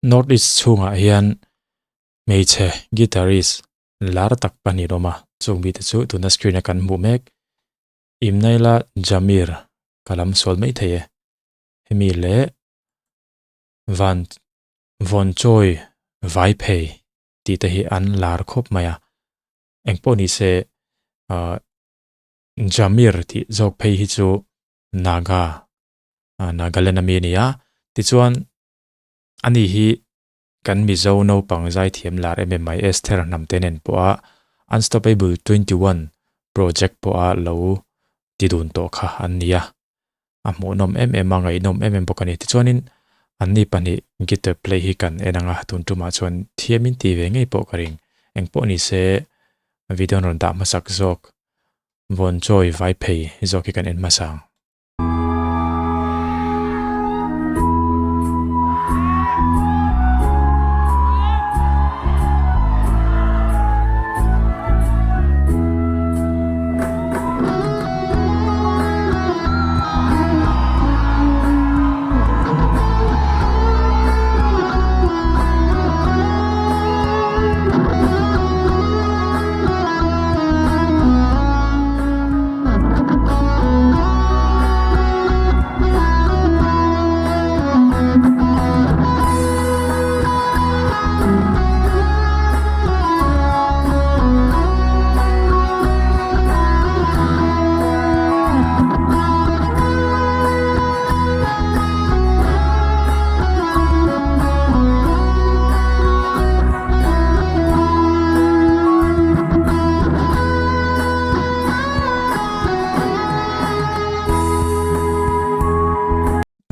North East chhungah hian hmeichhe guitarist lar tak pahnih an awm a, chung mite chu tuna screen a kan hmuh mek. Imnaila Jamir ka lam sual mai thei e, hemi leh van vawn chawi vai phei tih te hi an lar khawp mai a, engpawh ni se ah Jamir tih zawk phei hi chu Naga ah Nagaland ami a ni a, tichuan ani hi kan Mizo naupang zaithiam lar em em mai Esther hnamte nen pawha Unstoppable 21 project pawha lo ti dun tawh kha an ni a, a hmuhnawm em em a, ngaihnawm em em bawk a ni. Tichuanin anni pahnih guitar play hi kan en ang a, tun tumah chuan thiamin ti ve ngei pawh ka ring. Engpawh ni se video an rawn dah hmasak zawk vawn chawi vai phei zawk hi kan en hmasa ang.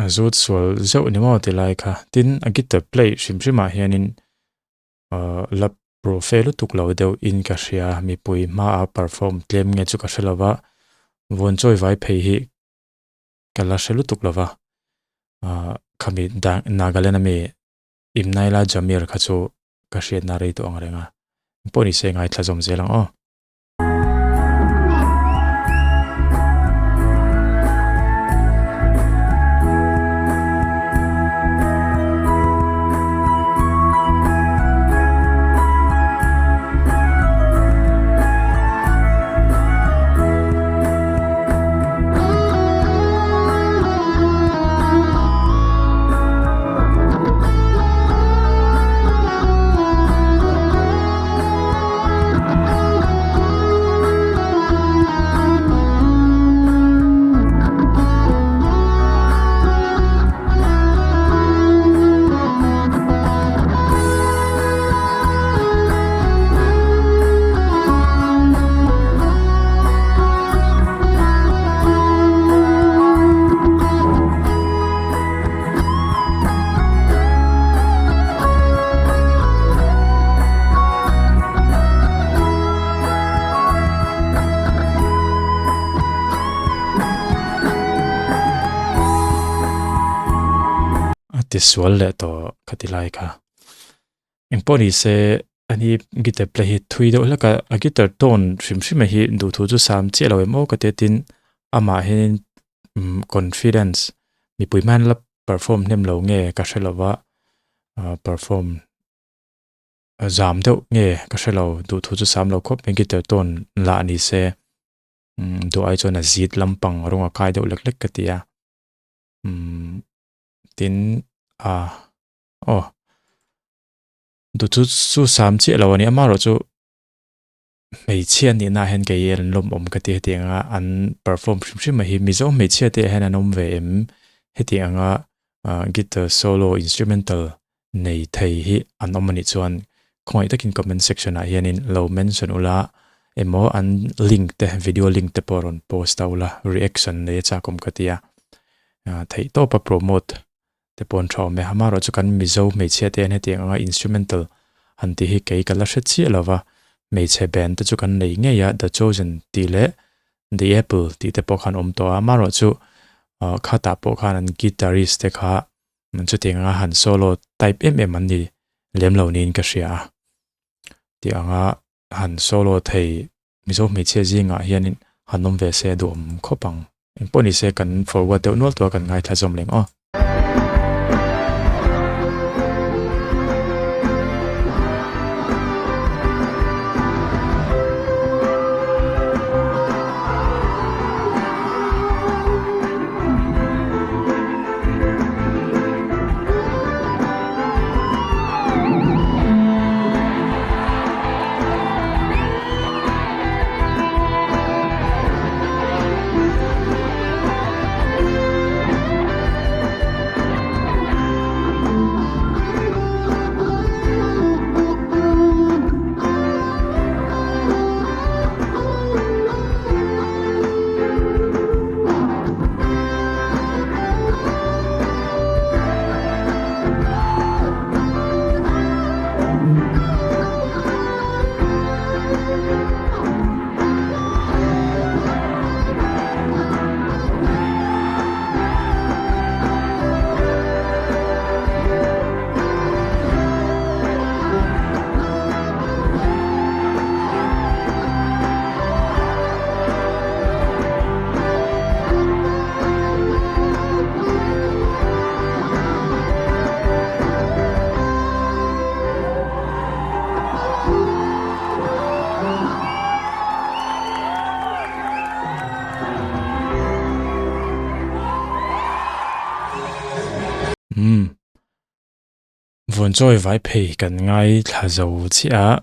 A zut sual zeuh ni maw ti lai kha tin a guitar play hrim hrim ah hianin ahh la profe lutuk lo deuh in ka hria mipui hmaah perform tlem nge chu ka hre lo va vawn chawi vai phei hi ka la hre lutuk lo va ahh khami Nagaland ami Imnaila Jamir kha chu ka hriatna rei tawh ang reng a pawh ni se ngaithla zawm zel ang aw. A ti sual leh tawh ka ti lai kha. Engpawh ni se ani guitar play hi thui deuh hlek a, a guitar tone hrim hrim hi duhthu chu sam chiah lo em aw ka ti a tin amahin confidence mipui hman la perform hnem lo nge ka hre lo va perform zam deuh nge ka hre lo duhthu chu sam lo khawp mai guitar tone lah ni se duh ai chuan a zit lampang rawng a kai deuh lek lek ka ti a tin a aw duhthu chu sam chiah lo a ni amaherawh chu hmeichhia nih na hian kei an lawmawm ka ti hetiang anga an perform hrim hrim mai hi mizo hmeichhia te ah hian an awm ve em hetiang anga ah guitar solo instrumental nei thei hi an awm anih chuan khawngaih takin comment section ah hianin lo mention ula emaw an link te video link te pawh rawn post a ula reaction nei a chak awm ka ti a ah theihtawpa promote te pawh an tha awm e. Amaherawhchu kan Mizo hmeichhia te hian hetiang anga instrumental han tih hi kei ka la hre chiah lo va, hmeichhe band te chu kan nei ngei a, The Chosen tih leh The Apple tih te pawh khan awm tawh a, amaherawhchu khatah pawh khan an guitarist te kha chutiang anga han solo type em em an ni lem lo niin ka hria a, tih anga han solo thei Mizo hmeichhia zingah hianin han awm ve se a duhawm khawp ang. Engpawh ni se kan forward deuh nual tawh a kan ngaithla zawm leng aw. Vawnchawi vai phei kan ngaithla zo chiah a,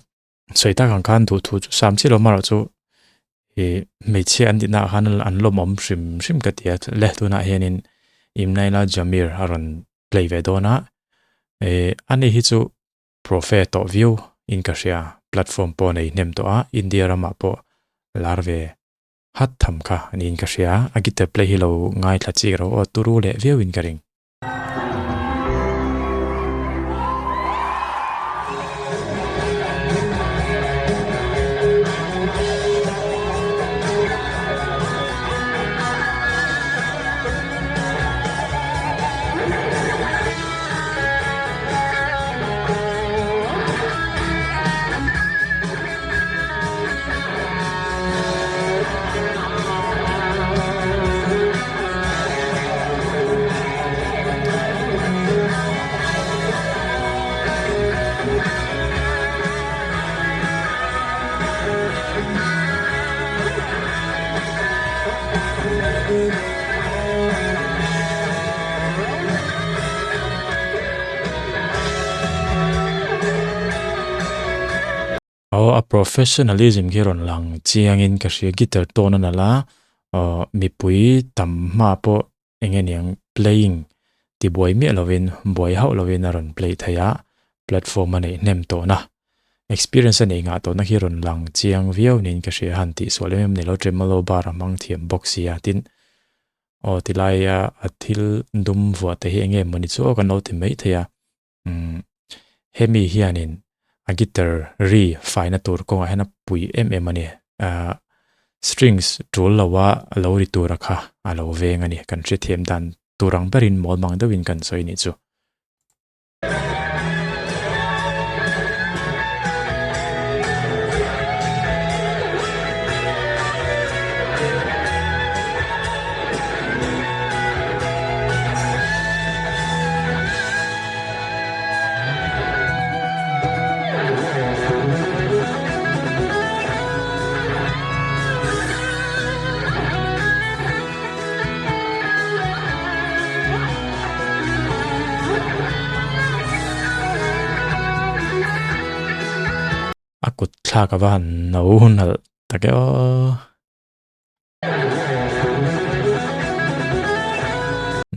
sawi tak ang khan duhthu chu sam chiah lo marawh chu ih hmeichhia an tihna ah khan an lawmawm hrim hrim ka ti a le tunah hianin Imnaila Jamir a rawn play ve dawn a ih ani hi chu profe tawh viau in ka hria platform pawh nei hnem tawh a India ramah pawh lar ve hat tham kha niin ka hria a guitar play hi lo ngaithla chik ro aw turu leh viau in ka ring. Aw a professionalism khi rawn lang chiangin ka hria guitar tawn a nalh a aw mipui tam hma pawh eng nge niang playing ti buai miah lovin buai hauh lovin a rawn play thei a platform a neih hnem tawhna experience a neih ngah tawhna khi rawn lang chiang viau niin ka hria han tih sual em em ni lo tremolo bar a hmang thiam bawk sia tin aw tilaia a thil dum vuah te hi eng nge mawni chu aw kan lo ti mai thei a. Umm hemi hianin a guitar ri faina tur kawngah hian a pui em em a ni ahh strings tul loa lo ri tura kha a lo veng a ni kan hrethiam dan tur ang berin mawl mang deuhin kan sawi nih chu. A kut thlak ava han no nalh tak e aw.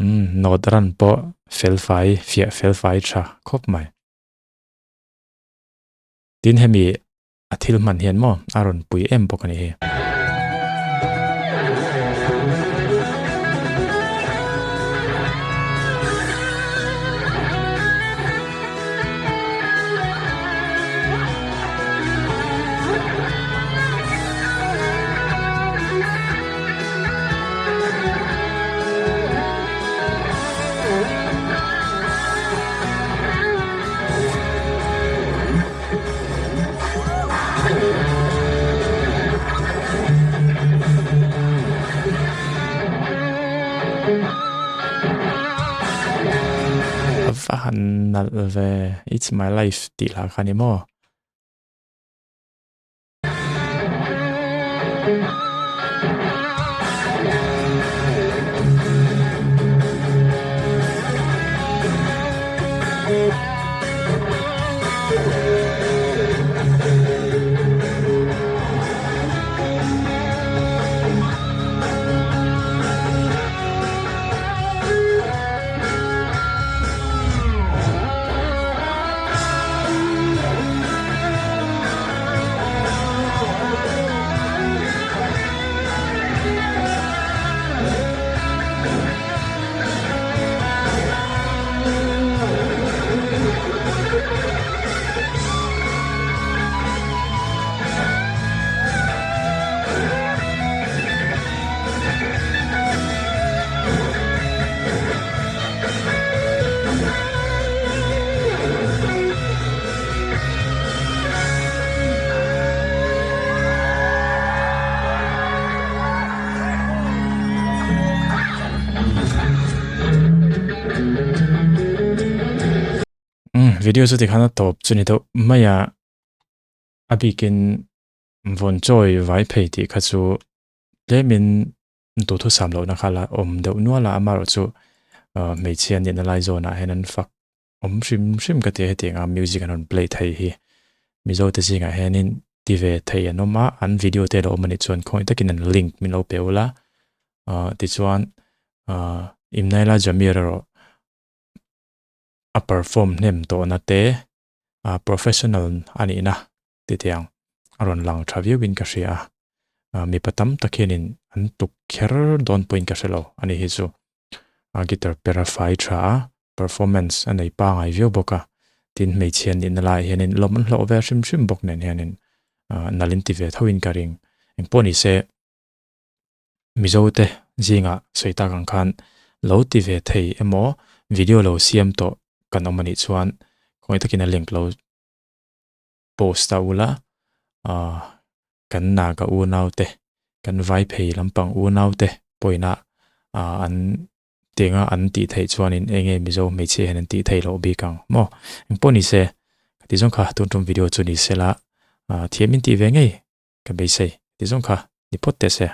Umm note ran pawh fel fai fiah fel fai tha khawp mai. Tin hemi a thil hman hian maw a rawn pui em bawk a ni hi. A va han nalh ve it's my life tih lah kha ni maw. Video chu tikhan a tawp chu ni deuh mai a, a bikin vawnchawi vai phei tih kha chu tlemin duhthusam lohna kha la awm deuh nual a, amaherawhchu hmeichhia nihna lai zawnah hian an fak. awm hrim hrim ka ti a hetiang a music an rawn play thei hi Mizo te zingah hianin ti ve thei an awm a an video te a lo awm anih chuan khawngaih takin an link min lo pe ula ah tichuan ah Imnaila Jamir erawh a perform hnem tawhna te ah professional a nihna ti tiang a rawn lang tha viauin ka hria a ah mipa tam tak hianin an tuk kher dawn pawhin ka hre lo a ni hi chu a guitar per a fai tha a performance a nei pangai viau bawk a tin hmeichhia nihna laiah hianin lawm an hlawh ve hrim hrim bawk nen hianin ah nalh in ti ve tho in ka ring engpawh ni se. Mizo te zingah sawi tak ang khan lo ti ve thei emaw video lo siam tawh kan awm anih chuan khawngaih takin a link lo post ta ula ah kan naga unau te kan vai phei lampang unau te pawhin ah an tinga an tih theih chuanin eng nge Mizo hmeichhia hian an tih theih loh bik ang maw engpawh ni se ka ti zawng kha tun tum video chu ni sela ah thiam in tih ve ngei ka beisei ti zawng kha ni phawt teh se.